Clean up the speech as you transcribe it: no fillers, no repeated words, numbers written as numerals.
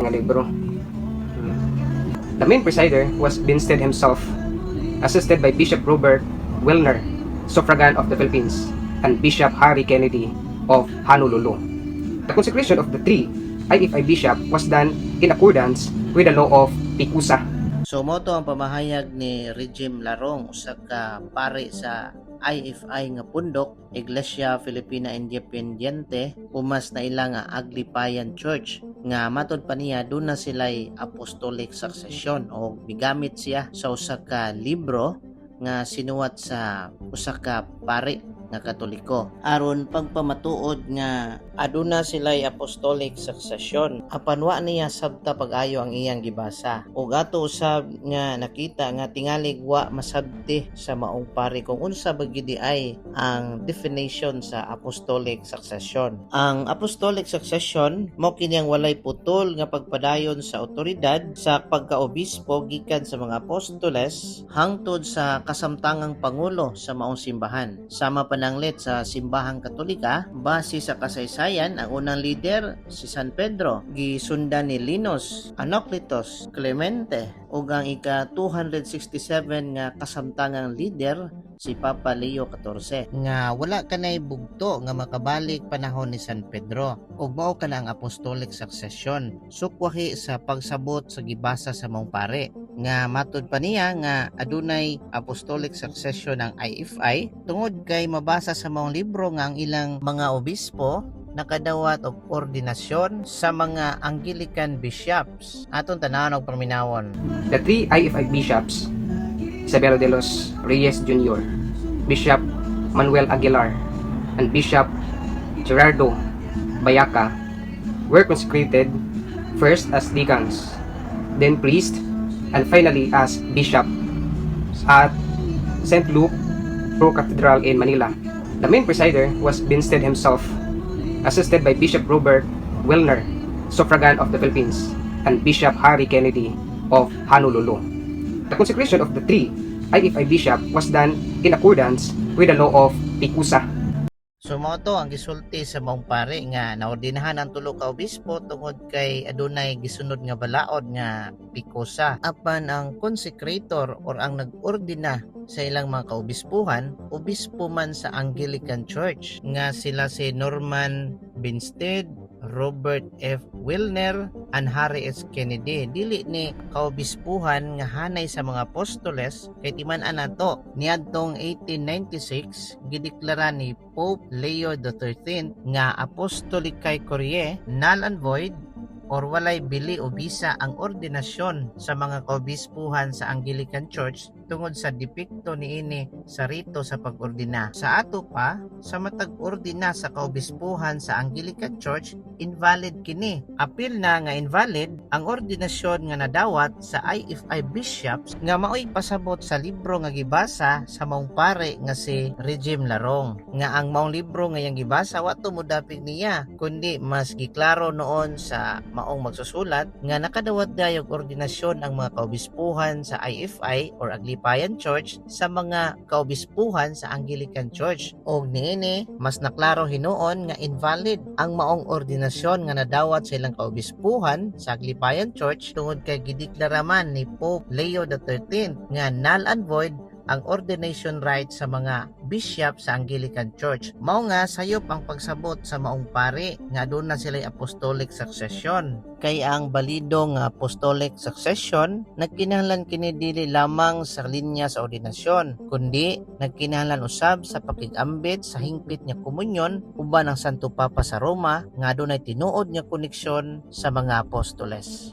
Nga libro. The main presider was Binstead himself, assisted by Bishop Robert Wilner, suffragan of the Philippines, and Bishop Harry Kennedy of Honolulu. The consecration of the three IFI bishop was done in accordance with the law of PECOSA. So mao to ang pamahayag ni Regime Larong, usa ka pari sa IFI nga pundok, Iglesia Filipina Independiente, o mas naila nga Aglipayan Church, nga matod pa niya duna sila'y apostolic succession o migamit siya sa usa ka libro nga sinuwat sa usa ka pari nga Katoliko aron pagpamatuod nga aduna sila'y apostolic succession, apan wa niya sabta pag-ayo ang iyang gibasa. Ug ato usab nga nakita nga tingalig wa masabti sa maong pari kung unsa ba gid ay ang definition sa apostolic succession. Ang apostolic succession mao kini ang walay putol nga pagpadayon sa otoridad sa pagkaobispo gikan sa mga apostoles hangtod sa kasamtangang pangulo sa maong simbahan. Sama pananglit sa Simbahang Katolika, base sa kasaysayan, ang unang leader si San Pedro, gisundan ni Linus, Anacletus, Clemente, ug ang ika 267 nga kasamtangang leader si Papa Leo XIV, nga wala kanay bugto nga makabalik panahon ni San Pedro. Ug mao kana ang apostolic succession, sukwahi sa pagsabot sa gibasa sa maong pare, nga matud pa niya nga adunay apostolic succession ang IFI tungod kay mabasa sa maong libro nga ang ilang mga obispo nakadawat og ordinasyon sa mga Anglican bishops. Aton tan-awon og paminawon. The three IFI bishops, Isabelo de los Reyes Jr., Bishop Manuel Aguilar, and Bishop Gerardo Bayaca, were consecrated first as deacons, then priests, and finally as bishop at St. Luke Pro Cathedral in Manila. The main presider was Binstead himself, assisted by Bishop Robert Wilner, suffragan of the Philippines, and Bishop Harry Kennedy of Honolulu. The consecration of the three IFI bishop was done in accordance with the law of PECOSA. So mao to ang gisulti sa maong pare nga naordinahan ang tulo ka obispo tungod kay adunay gisunod nga balaod nga PECOSA. Apan ang consecrator or ang nag-ordina sa ilang mga kaobispuhan, obispo man sa Anglican Church nga sila si Norman Binstead, Robert F. Wilner, and Harry S. Kennedy. Dili ni kaobispuhan nga hanay sa mga apostoles kay timan-an nato niadtong 1896 gideklara ni Pope Leo XIII nga Apostolicae Curiae null and void or walay bili o bisa ang ordinasyon sa mga kaobispuhan sa Anglican Church tungod sa depekto niini sa rito sa pag-ordina. Sa ato pa, sa matag ordina sa kaobispuhan sa Anglican Church, invalid kini. Apil na nga invalid ang ordinasyon nga nadawat sa IFI bishops nga maoy pasabot sa libro nga gibasa sa maong pare nga si Regime Larong. Nga ang maong libro nga iyang gibasa, wa to modapik niya kundi mas giklaro noon sa maong magsusulat nga nakadawat dayog ordinasyon ang mga kaobispuhan sa IFI or Aglipayan Church sa mga kaobispuhan sa Anglican Church. Og niini mas naklaro hinuon nga invalid ang maong ordinasyon nga nadawat sa ilang kaobispuhan sa Aglipayan Church tungod kay gideklara man ni Pope Leo XIII nga null and void ang ordination right sa mga bishop sa Anglican Church. Mao nga sayop ang pagsabot sa maong pari nga aduna sila apostolic succession. Kay ang balido nga apostolic succession nagkinahanglan kini dili lamang sa linya sa ordinasyon kundi nagkinahanglan usab sa pakig-ambit sa hingpit nga komunyon uban ang Santo Papa sa Roma nga adunay tinuod nga koneksyon sa mga apostoles.